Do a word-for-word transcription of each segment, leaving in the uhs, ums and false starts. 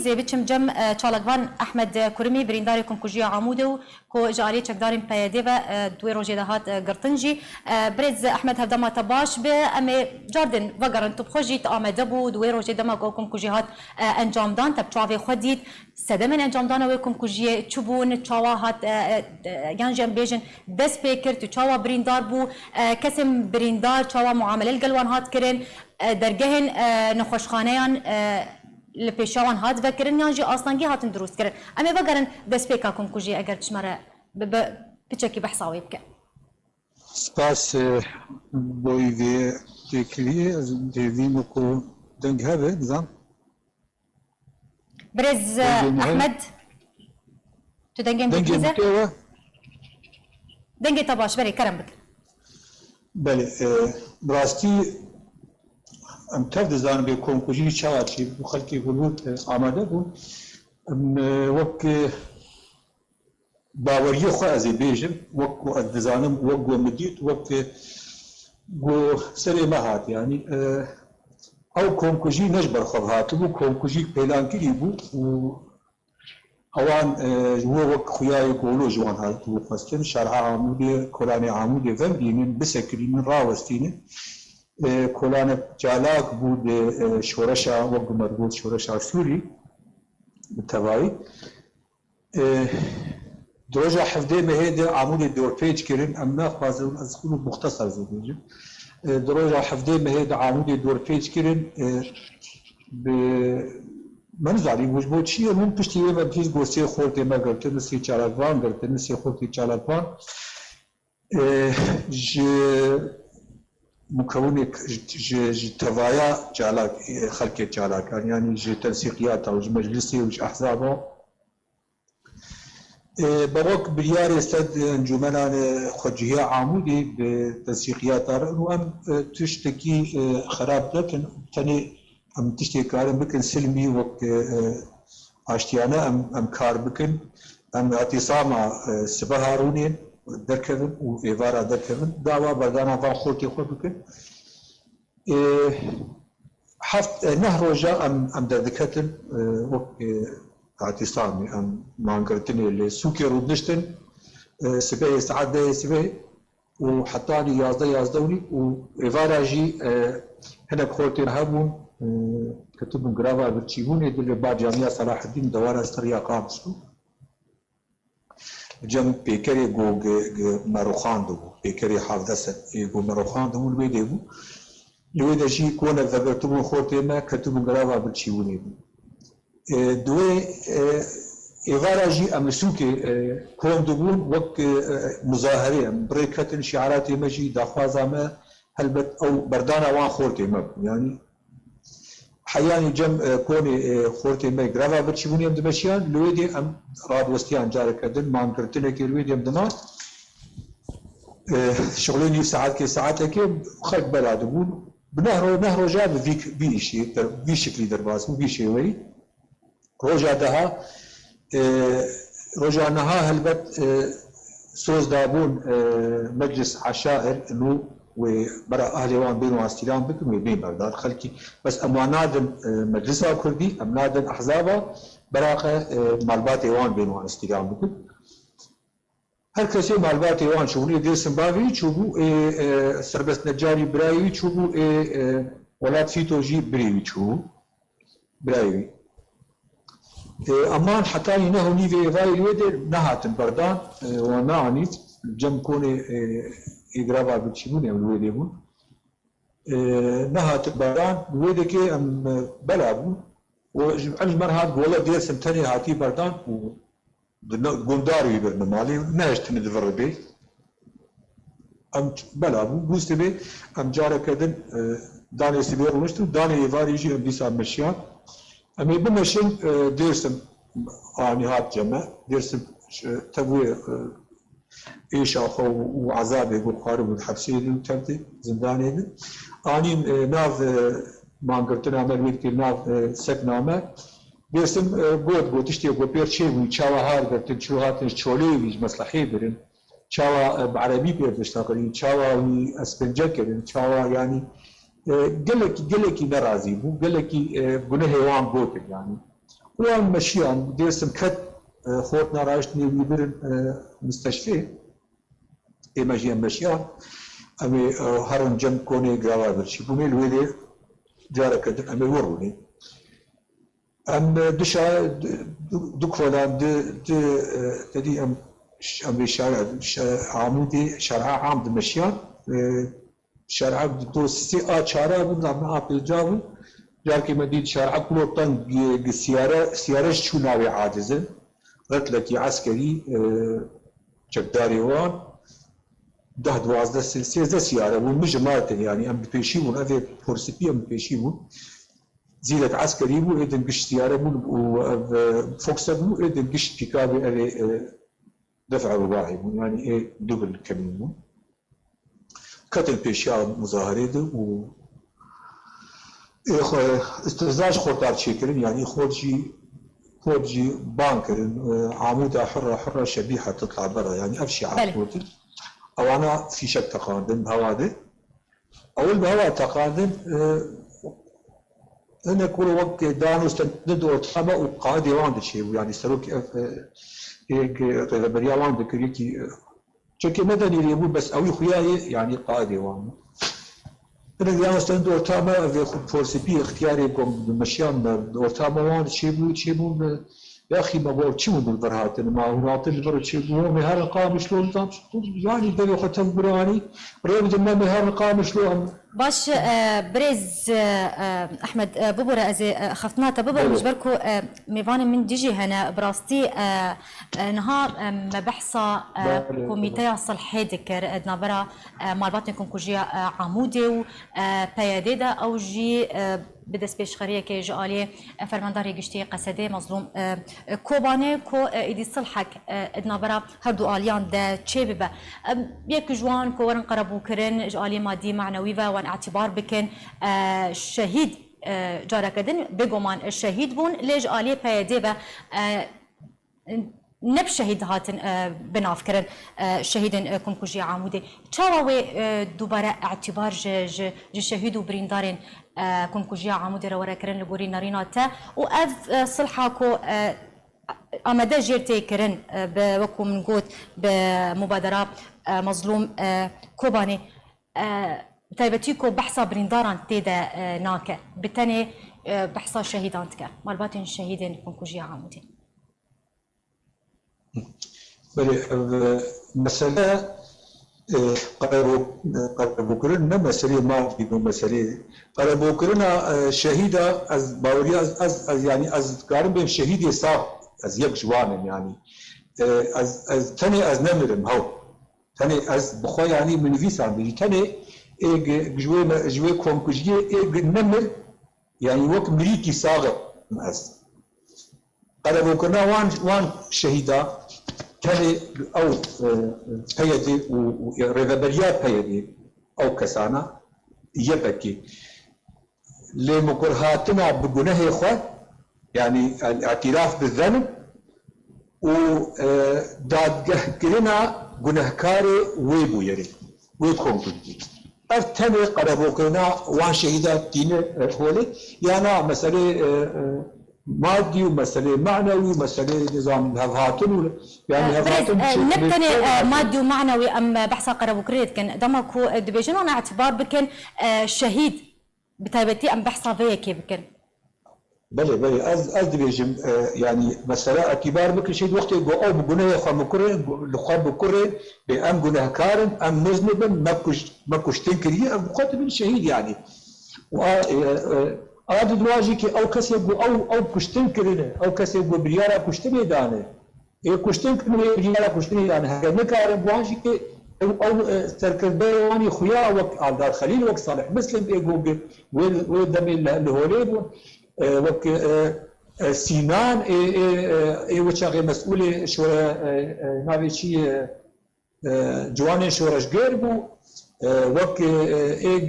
Dê biçim cem, e, çalakvan Ehmed Kurimî, birîndarê komkujiya Amûdê û ku ji aliyê çekdarên P Y D ve, e, di wê rojê de hat, e, girtin jî. E, birêz Ehmed, hevdema te baş be. Em ê cardin vegerin, tu bi xwe jî tu amade bû di wê rojê dema ku ew komkujî hat, e, encamdan, te bi çavê xwe dît. Sedemên encamdana wê komkujiyê çi bûn, çawa hat, e, e, yan jî em bêjin dest pê kir, tu çawa birîndar bû, e, kesên birîndar çawa muamele li gel wan hat kirin, e, dergehên, e, nexweşxaneyan, e, li pêşiya wan hat vekirin yan jî astengî hatin dirûst kirin? Em ê vegerin destpêka komkujiyê eger tu ji me re bi, bi piçekî behsa wê bike. Spas, e, boy vê têkiliyê, ez hêvî me ku deng hebe, nizam. Birêz, Dengê me hebe. Ehmed, tu dengê min Dengê dihîze? Min tê we? Dengê te baş, berê, kerem bike. Belê, e, bi rastî em tev dizanin bê komkujî çawa çî bû, xelkê Holbûrd, e, amade bûn. Em, e, wek, e, baweriyê xwe ez ê bêjim, wek ku ez dizanim, wek ku min dît, wek, e, ku serê me hat, yanî, e, ew komkujî ne ji ber xwe hatibû, komkujî pêlankirî bû û ewan, e, ji we wek xuya yê golo ji wan hatibû xwestin, şerha Amûdê, kolanê Amûdê vebînin, bisekirînin, rawestînin. E, kolanek çalak bû di, e, şoreşa, wek ku me digot, şoreşa Sûrî, bi tevayî. E, di roja hevdê mehê de Amûdê dorpêç kirin, em naxwazin, ez xwe muxtesar zû bêjim. E, di roja hevdê mehê de Amûdê dorpêç kirin, e, bi, me nizanî bû ji bo çi ye, hûn piştî wê me dît got sê xortê me girtin, sê çalakvan girtin, sê xortê çalakvan. E, ji mukewinê, ji, ji, ji tevaya çalak, e, xelkê çalakan, yanî ji tensîqiyata û ji meclisê û ji ehzaba. E, be wek biryarê sed encûmenan, e, xwecihiya Amûdê bi tensîqiyata re û em, e, tiştekî, e, xerab nekin, tenê em tiştê karin bikin silmî wek, e, e, aştiyane em, em kar bikin. Em îtîsama, e, sibeha rûnên derkevin û êvara derkevin, dawa berdana van xortê xwe bikin. E, heft, e, neh roja em, em derdiketin, e, wek, e, îtîsamê em mangirtinê li sûkê rûdiniştin, e, sibehê saet dehê sibehê û hetanî yazdeh, yazdeh û nîv û êvara jî, e, hinek xortên hebûn, e, ketibûn girava birçîbûnê di li ba Camiya Selahedîn dewara Sirya Qamişlo. Cem pêkerê ku gi, gi me rûxandibû, pêkerê hevdeh sed ê ku me rûxandibû li wê dê bû. Li wê de jî kone vegertibûn xortê me, ketibûn girava birçîbûnê bû. E, di wê, e, êvara jî em li sûkê, e, kom dibûn, wek, e, muzaherê em bi rê ketin, şiaratê me jî, daxwaza me, helbet ew berdana wan xortê me bû. Yanî heyanî cem, e, konê, e, xortê me greva birçîbûnê em dimeşiyan, li wê dê em radiwestiyan careke din, mangirtinekê li wê dê em diman. E, şixulê nîv saetkê, saetekê xelk bela dibûn. Bi neh ro-, neh roja bi vî, vî îşî, der-, vî şiklî derbas bû, vî şêweyî. Roja deha, e, roja niha helbet, e, soz dabûn, e, meclis eşair nû wê bera ahlê wan bên wan îstîlam bikin, wê bên berdar xelkî. Bes em wan nadin, e, meclisa kurdî, em nadin ehzaba, beraxe, e, malbatê wan bên wan îstîlam bikin. Her kesê malbatê wan çûbû, ê Dêrsim bavê wî çûbû, ê, e, Serbest Necarî birayê wî çûbû, ê, e, Welat Fîto jî birê wî çûbû. Birayê wî. E, eman hetanî neh û nîvê êvarê li wê dê nehatin berdan, e, wan neanît, cem konê, e, ê grava birçîbûnê em li wê dê bûn. E, nehatin berdan, li wê dekê em, e, bela bûn. Û ji, em ji me re hat, gole Dêrsim tenê hatî berdan û di ne-, gundar wî birine malê, nehiştine di vir re bê. Em ç-, bela bû, bû sibê, em careke din, e, danê sibê rûniştin, danê êvarê jî em dîsa meşiyan. Em ê bimeşin, e, Dêrsim anî hat ceme. Dêrsim, e, tevûyê, e, êşa xwe û, û ezabê ku xwaribû di hepsê de û tev de, zindanê de. Anîn, e, nav, e, mangirtina me, wê dikir nav, e, sekna me. Dêrsim, e, got, got, tiştê ku pêr çêbû, çawa har girtin, çilo hatin, çolê wî ji meslehê birin. Çawa, e, bi erebî pêr dişteqirî, çawa wî eskince kirin, çawa, yanî, e, gelekî, gelekî nerazî bû, gelekî, e, gunehê wan gotin, yanî. Wan meşiyan, Dêrsim ket, e, xortna raşt nê wî birin, e, misteşfê. Ê me jî em meşiyan. Em ê, e, herin cem konê girava bir çî bûnê, li wê dê careke din em ê wir rûnê. Em, e, du şa-, du, du, du kolan, du, du, e, te dî em, em vê şar-, şa-, Amûdê şerha am dimeşiyan. E, Şerha du sê a çara bû, navne a pênca bû. Carkê me dît şerha kulotan gi, gi siyare, siyare ji çû navê Adizin. Retlekî eskerî, e, çekdarê wan, deh duwazdeh sê-, sêzdeh siyare bûn. Min ji Martin, yanî em bi pêşî bûn, ev ê porsipî em bi pêşî bûn. Zîrek eskerî bû, êdin gişt siyare bûn û ev, e, fokse bû, êdin gişt pîkabê ev ê, e, Def Ewbahî bûn, yanî ê du bil kemîn bûn. Ketin pêşiya muzaherê de û ê xwe îstihza ji xortar çêkirin, yanî xort jî, xort jî ban kirin, e, Amûda hurra hurra şebîha titla bera, yanî ev şiar Belê. Gotin. Ewana fîşek teqandin bi hewa de. Ewil bi hewa teqandin, e, hinek wilo wek danûstin di ortama û qaidê wan diçêbû. Yanî serokê ev, e, ê, rêveberiya wan dikir, yekî, e, çekê me denîrê bû, bes ewî xuya yê, yanî qaidê wan bû. Hinek danûstin di ortama, ev ê xwe porsipî ixtiyarê ku em dimeşiyan me, di ortama wan diçêbû, çêbû, e, Yaxî me bo çi bû li vir hatin? Ma hûn hatin li vir çi bû? Em ê herin Qamişlo, tam yanî devê xwe tev guranî. Rê bidin me, em ê herin Qamişlo, em Baş, e, birêz, e, e, Ehmed, e, bibore ez ê, e, xeftina te biberim, Belê. Ji ber ku, e, mêvanên min dijî hene, bi rastî, e, e, niha, e, me behsa, e, Belê, komîteya belê. Silhê dikir, e, di navbera, e, malbatên komkujiya, e, Amûdê û, e, P Y D de ew jî, e, bi destpêşxeriyekê ji aliyê, e, Fermandarê Giştî yê Qesedê Mezlûm, e, e, Kobanê ku, e, êdî silhek, e, di navbera her du aliyan de çêbibe. E, yek ji wan ku werin qerebûkirin ji aliyê madî, manewî ve wan îtîbar bikin, e, şehîd, e, careke din bêguman şehîd bûn, lê ji aliyê P Y D ve, e, ne bi şehîd hatin, e, binavkirin, e, şehîdên, e, komkujiya Amûdê. Çawa wê, e, dubare îtîbar ji, ji, ji şehîd û birîndarên, e, komkujiya Amûdê re were kirin li gorî nerîna te? Û ev, e, silha ku, e, amede jêr tê kirin, e, bi, wekû min got, bi mubadera, e, Mezlûm, e, Kobanê, e, bi taybetî ku behsa birîndaran tê de, e, nake, bi tenê, e, behsa şehîdan dike, malbatên şehîdên komkujiya Amûdê. Belê, ev, e, mesele, e, qerebo-, e, qerebûkirin ne meseleyê mafî bû, meseleyê qerebûkirina, e, şehîda ez baweriya ez, ez, ez, yanî ez dikarim bêm şehîdê sax, ez yek ji wan im, yanî. E, ez, ez tenê ez nemirim, hew. Tenê ez bi xwe, yanî min nivîsandî jî, tenê ê gi-, ji wê me-, ji wê komkujiyê ê gi-, nemir, yanî wek mirîkî sax im ez. Qerebûkirina wan, wan şehîda tenê ew, e, P Y D û, û rêveberiya P Y D ew kesana Y P G. Lê mikurhatina bi gunehê xwe, yanî el-îtiraf bi zenb û, e, dadgehkirina gunehkarê wê bûyerê, wê komkujiyê. Ev tenê qerebûkirina wan şehîda tîne, e, holê, ya na meselê, e, e, madî û meselê manewî û meselê nizam hevhatin û, yanî E, hevhatin birêz, e, çi ne bi tenê, e, madî û manewî em, e, behsa qerebûkirinê dikin. Dema ku, e, dibêjin wan îtîbar bikin, e, şehîd, bi taybetî em behsa vê yekê bikin. Belê, belê. Ez, ez dibêjim, e, yanî mesela îtîbar bikin, şehîd wextê ku ew bi gunehê xwe mikurê, li xwe bikurê, bê em gunehkar in, em muznib in, me kuş-, me kuştin kiriye, ev bi xwe dibin şehîd yanî. Û a, e, e, a di dua jî ki ew kesê ku ew, ew kuştin kirine, ew kesê ku biryara kuştinê dane, ê kuştin kirine, ê biryara kuştinê dane. Heke nikarin, bi wan jî ki ew, ew, e, serkirdeyê wan î xuya wek Aldar Xelîl, wek Salih Mislim, ê ku wê, wê demê li, li holê bûn, e, wek, e, e, Sînan, ê, ê, e, ê wê çaxê mesûlê şore, e, e, navê çi ye? E, ciwanên şoreşger bû, e, wek, e, êg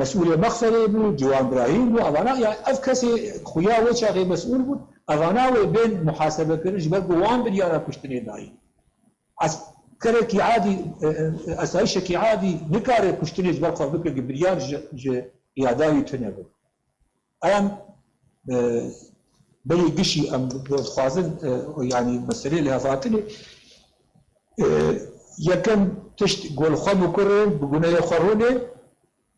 mesûlê Mexserê bû, Ciwan Birahîm bû, evana, ya ev kesê xuya wê çaxê mesûl bûn, evana wê bên muhasebe kirin, ji ber ku wan biryara kuştinê dayî. Eskerekî adî, e, e, esayîşekî adî nikare kuştinê ji ber xwe bike, ki biryar ji, ji qiyada wî tune be. Em, e, Belê gişî em dixwazin, e, yanî meselê lêhevhatinê, e, yekem tişt ku li xwe bikurê, bi gunehê xwe rûnê,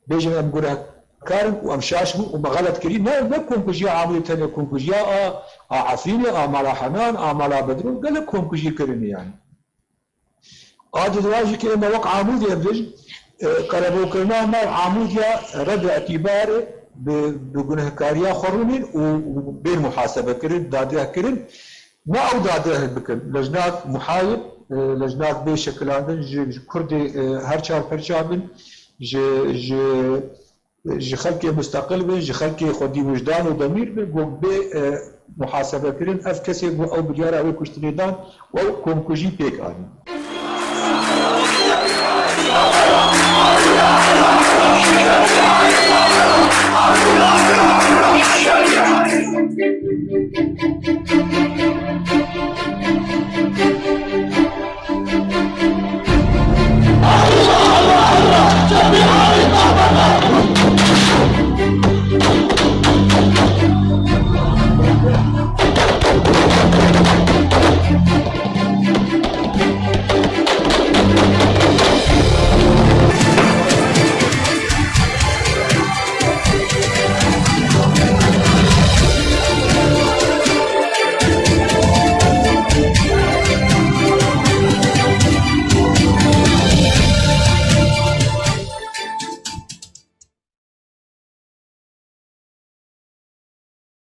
bêjin em gunehkar in û em şaş bûn û me xelet kirî. Ne, ne komkujiya Amûdê tenê, komkujiya a, a Efrînê, a mala Henan, a mala Bedro, gelek komkujî kirin yani. A di dua jî ke me wek Amûdê em bêjin, e, qerebokirina me Amûdiya red û îtîbarê bi, bi gunehkariya xwe rûnîn û, û bên muhasebe kirin, dadgeh kirin. Ne ew dadgeh bikin. Lejnak muhayid, e, lejnak bê şekilandin ji, ji Kurdê, e, her çar perça bin, ji, ji, ji xelkê musteqil bin, ji xelkê xwedî wijdan û demîr bin, ku bê, e, muhasebe kirin, ev kesê ku ew biryara wê kuştinê dan, ew komkujî pêk anîn.